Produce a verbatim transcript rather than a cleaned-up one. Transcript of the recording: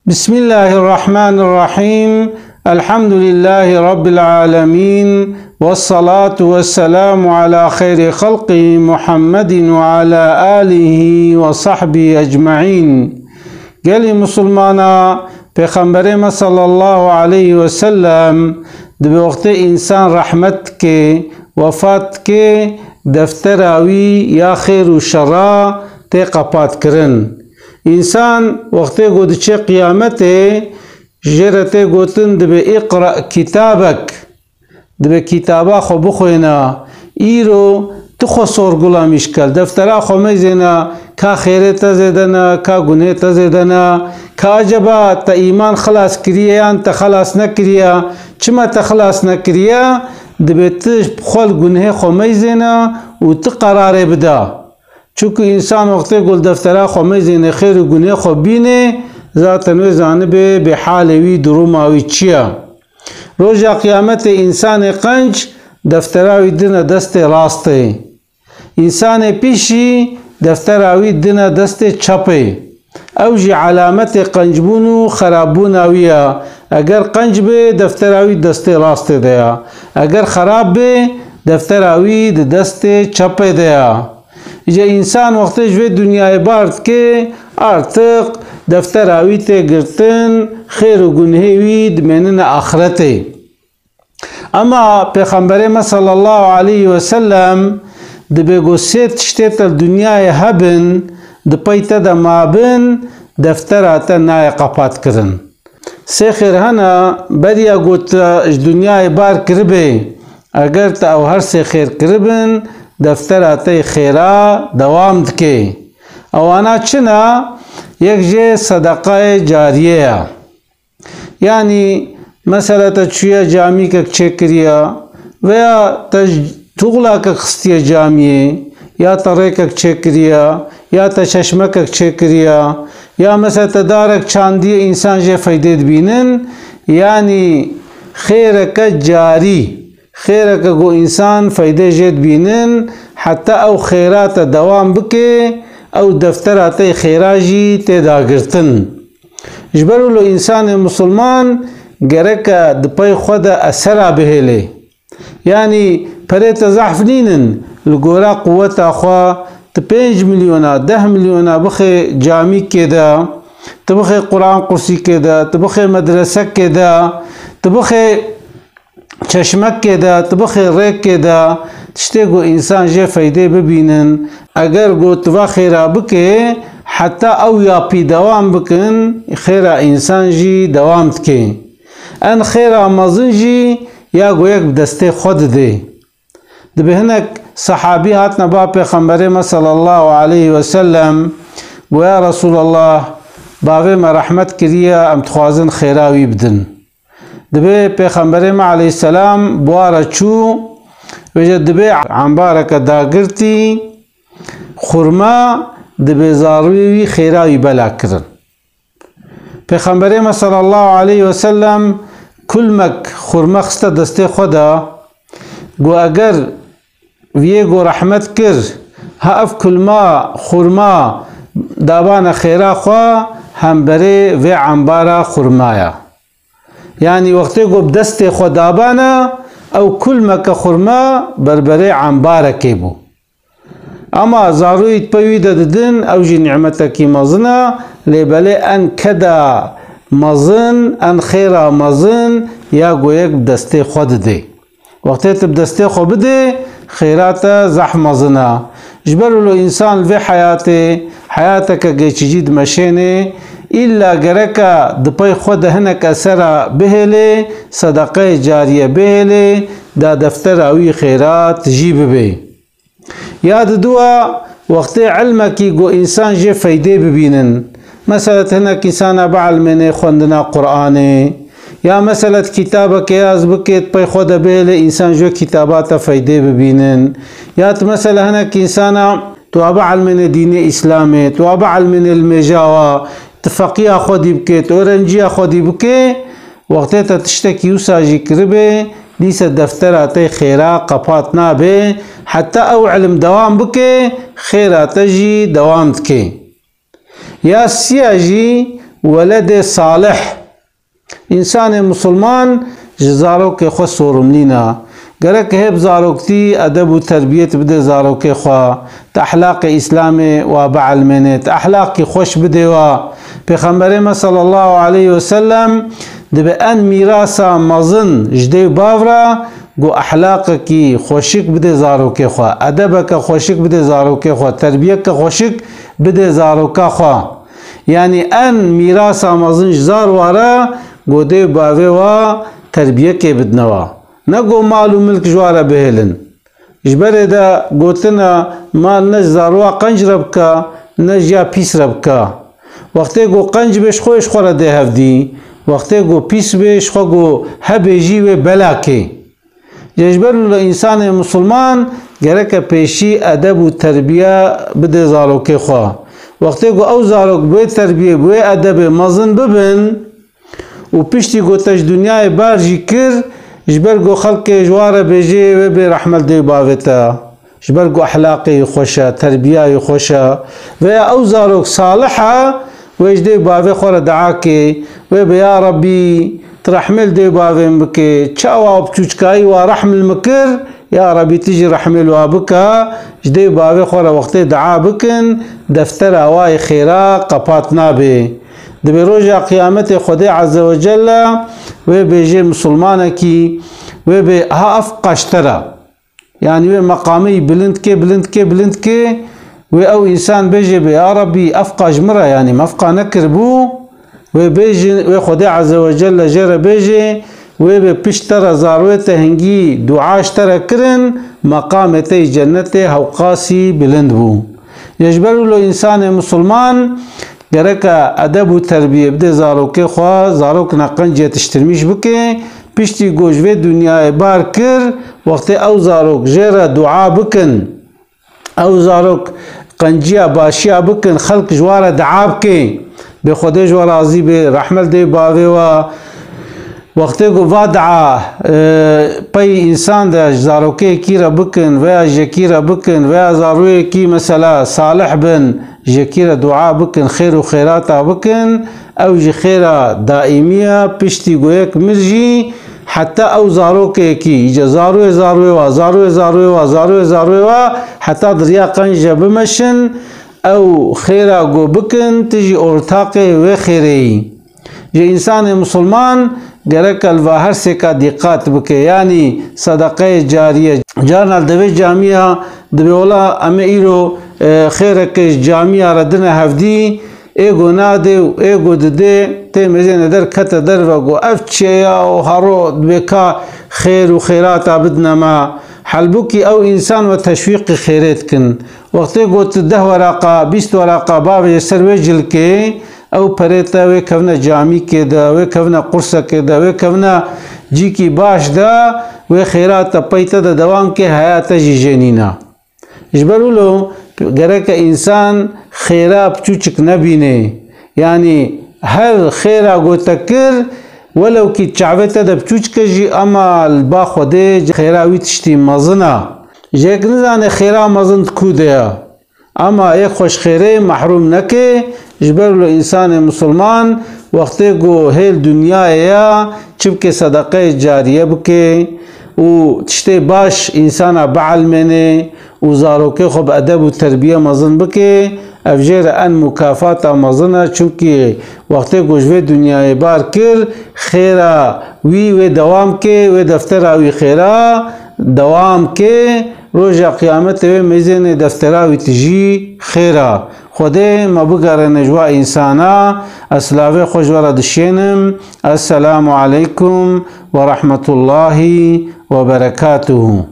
بسم الله الرحمن الرحيم. الحمد لله رب العالمين. والصلاة والسلام على خير خلقه محمد وعلى آله وصحبه أجمعين. Gelî Musulmana, Pêxemberê me sallallahu aleyhi ve sellem dibe wextê însan rehmet dike, wefat dike, deftera wî ya xêr û şera tê qepat kirin. Însan wextê ku diçe qiyametê, jê re tê gotin dibe "Îqra kitabek", dibe kitaba xwe bixwêne. Îro tu xwe sorgula mîşkel, deftera xwe meyzêne, ka xêrê te zêde ne, ka gunhê te zêde ne, ka acaba te îman xilas kiriye yan te xelas nekiriye, çima te xelas nekiriye, dibe tu xwe li gunhê xwe meyzêne û tu qerarê bide. Çunku însan wextê ku li deftera xwe meyzêne xêr û gunê xwe bîne, zaten wê zanibe bê halê wî, duruma wî çi ye. Roja qiyametê însanê qenc deftera wî dine destê rastê. Însanê pîşî deftera wî dine destê çepê. Ew jî elametê qencbûn û xerabûna wî ye. Eger qenc be, deftera wî destê rastê de ye. Eger xerab be, deftera wî di destê çepê de ye. Îca însan wextê ji vê dinyayê bar dike, artık deftera wî tê girtin, xêr û gunhê wî dimênine axretê. Ema Pêxemberê me sallallahu aleyhi ve sellem dibe ku sê tiştê te li dinyayê hebin, di pey te de mabin, deftera te nayê qepat kirin. Sê xêr hene, beriya ku te ji dinyayê bar kiribê, eger te ew her sê xêr kiribin, deftera te yê xêra dewam dike. Ewana çi ne? Yek jê sedeqayê cariyê ye. Yanî, mesela te çûye camîkek çêkiriye, veya te j-, tuxlakek xistiye camiyê, ya te rêkek çêkiriye, ya te çeşmekek çêkiriye, ya mesela te darek çandiye, însan jê feydê dibînin. Yanî xêreke carî, xêreke ku însan feydê jê dibînin, heta ew xêra te dewam bike, ew deftera te yê xêra jî tê dagirtin. Ji ber wilo însanê misilman gereke di pey xwe de esera bihêlê. Yanî perê te zehf nînin, li gora quweta xwe tu pênc milyona, deh milyona bixê camîkê de, tu bixê Quran qursîkê de, tu bixê medresekê de, tu bixê çeşmekê de, tu bixê rêkê de, tiştê ku însan jê feydê bibînin. Eger ku tu va xêra bike, heta ew yapî dewam bikin, xêra însan jî dewam dike. En xêra mezin jî ya ku yek bi destê xwe didê. Dibe hinek sehabî hatine ba Pêxemberê me sallallahu aleyhi ve sellem, got, "Ya Resulallah, bavê me rehmet kiriye, em dixwazin xêra wî bidin." Dibe Pêxemberê me aleyhisselam bi wa re çû, vêje dibe embareke dagirtî, xurma, dibe zarûyê wî xêra wî bela kirin. Pêxemberê me sallallahu aleyhi ve sellem kulmek xurma xiste destê xwe de, got, "Eger viyê ku rehmet kir, ha ev kulma xurma dabane xêra xwe, hemberê vê embara xurmaya." Yanî wextê ku bi destê xwe dabane, ew kulmeke xurma berberê embarekê bû. Ema zarûyî di pey wî de didin, ew jî nîmetekî mezin e, lê belê en keda mezin, en xêra mezin ya ku yek bi destê xwe didê. Wextê tu bi destê xwe bidê, xêra te zehf mezin e. Ji ber wilo însan li vê heyatê, heyateke geçicî dimeşênê, îlla gereke di pey xwe de hinek esera bihêlê, sedeqeyê cariye bihêlê, da deftera wî xêra tijî bibê. Ya diduwa, wextê ilmekî ku însan jê feydê bibînin. Mesela, tu hinek însana bielmênê xwendina Quranê. Ya mesela, tu kitabeke yaz bikê, di pey xwe de bihêlê, însan ji wê kitaba te feydê bibînin. Ya tu mesela hinek însana tu wa bielmênê dînê Îslamê, tu wa bielmênê limêja wa, tu feqiya xwedî bikê, tu öğrenciya xwedî bikê, wextê te tiştekî wisa jî kiribê, dîse deftera te xêra qepat nabe, heta ew ilim dewam bike, xêra te jî dewam dike. Ya siya jî, weledê salih. Însanê misilman ji zarokê xwe sorumlî ne. Gerek hê bi zaroktî edeb û terbiyet bide zarokê xwe, di ehlaqê Îslamê wa bielmêne, di ehlaqî xweş bidê wa. Pêxemberê me sallallahu aleyhi ve sellem dibe en mîrasa mezin ji dê û bav re, got ehlaqekî xweşik bide zarokê xwe, edebeke xweşik bide zarokê xwe, terbiyeke xweşik bide zaroka xwe. Yanî en mîrasa mezin ji zar wa re, got dê û bavê wa terbiyekê bidine wa. Ne got mal û milk ji wa re bihêlin. Ji berê de gotina mal ne ji zarwa qenc re bike, ne ji ya pîs re bike. Wextê got qenc bê ji xwe, ji xwe re dê hevdî. Wextê got pîs bê ji xwe got hebê jî wê belakê. Ji ber wilo însanê misilman gereke pêşî edeb û terbiye bide zarokê xwe. Wextê ku ew zarok bi wê terbiyê, bi wê edebê mezin bibin û piştî ku te ji dinyayê bar jî kir, ji ber ku xelkê ji wa re bêjê wê bê rehme li dê û bavê te. Ji ber ku ehlaqê wî xweş e, terbiya wî xweş e, veya ew zarok salih e, wê ji dê û bavê xwe re dua kê, wê bê ya Rabbî, tu rehmê li dê û bavê min bikê, çawa bi çûçikayî wa rehm li min kir, ya Rabbî tu jî rehmê li wa bike, ji dê û bavê xwe re wextê dua bikin, deftera wa yê xêra qepat nabê. Dibê roja qiyametê Xwedê Azze ve Celle wê bêjê misilmanekî, wê bê ha ev qaştera. Yanî wê meqamê yî bilind kê, bilind kê, bilind kê, wê ew însan bêje bê, ya Rabbî, ev qa ji min re, yanî me ev qa nekiribû, wê bêjin, wê Xwedê Azze ve Celle jê re bêje, wê bê pişt te re zarwê te hingî dua ji te re kirin, meqamê te yî cennetê hewqasî bilind bû. Ji ber wilo însanê misilman gereke edeb û terbiyê bide zarokê xwe, zarok neqenc yetiştirmîş bike, piştî ku ji vê dinyayê bar kir, wextê ew zarok jê re dua bikin, ew zarok qenciya başiya bikin, xelk ji wa re dua bike, bê Xwedê ji we razî be, rehme li dê bavê we. Wextê ku va dua, e, pey însan de ji zarokeyekî re bikin, veya ji yekî re bikin, veya zarûyekî mesela salih bin, ji yekî re dua bikin, xêr û xêrata bikin, ew jî xêra daîmî ye, piştî ku yek mir jî, heta ew zarokekî, îca zarûyê zarûyê wa, zarûyê zarûyê wa, zarûyê zarûyê wa, heta di riya qenc de bimeşin, ew xêra ku bikin, tu jî ortaqê wê xêrê yî. Ji însanê misilman gereke li va her sêka dîqat bike, yanî sedeqeyê cariye. Carna li devê camiya dibê, wela em ê îro, e, xêreke ji camiya re dine hevdî, ê ku nadê û ê ku didê, tê mêzêne der kete derve ku ev çi ye ya û haro dibê ka xêr û xêrata bidine me. Halbûkî ew însan we teşwîqî xêrê dikin. Wextê ku tu deh weraqa, bîst weraqa bavêje ser wê cilkê, ew perê te wê kevne camîkê de, wê kevne qursekê de, wê kevne cîkî baş de, wê xêra te pey te de dewam ke, heya te jî jê nîne. Ji ber wilo gereke însan xêra piçûçik nebîne. Yanî her xêra ku te kir, welewkî çavê te de piçûçik e jî, ema li ba Xwedê xêra wî tiştî mezin e. Ji yek nizane xêra mezin di ku de ye. Ema yek xweşxêrê mehrûm neke, ji ber wilo însanê misilman wextê ku hêl dinyayê ye, çi bike, sedeqeyê cariye bike û tiştê baş însana bielmêne û zarokê xwe bi edeb û terbiye mezin bike, ev jê re en mukafata mezin e, çimkî wextê ku ji vê dinyayê bar kir, xêra wî wê dewam ke, wê deftera wî xêra dewam ke, roja qiyametê wê mêzênê deftera wî tijî xêr a. Xwedê me bigerêne ji wa însana, ez silavê xwe ji we re dişênim. Esselamu aleykum ve rahmetullahi ve berekatuhu.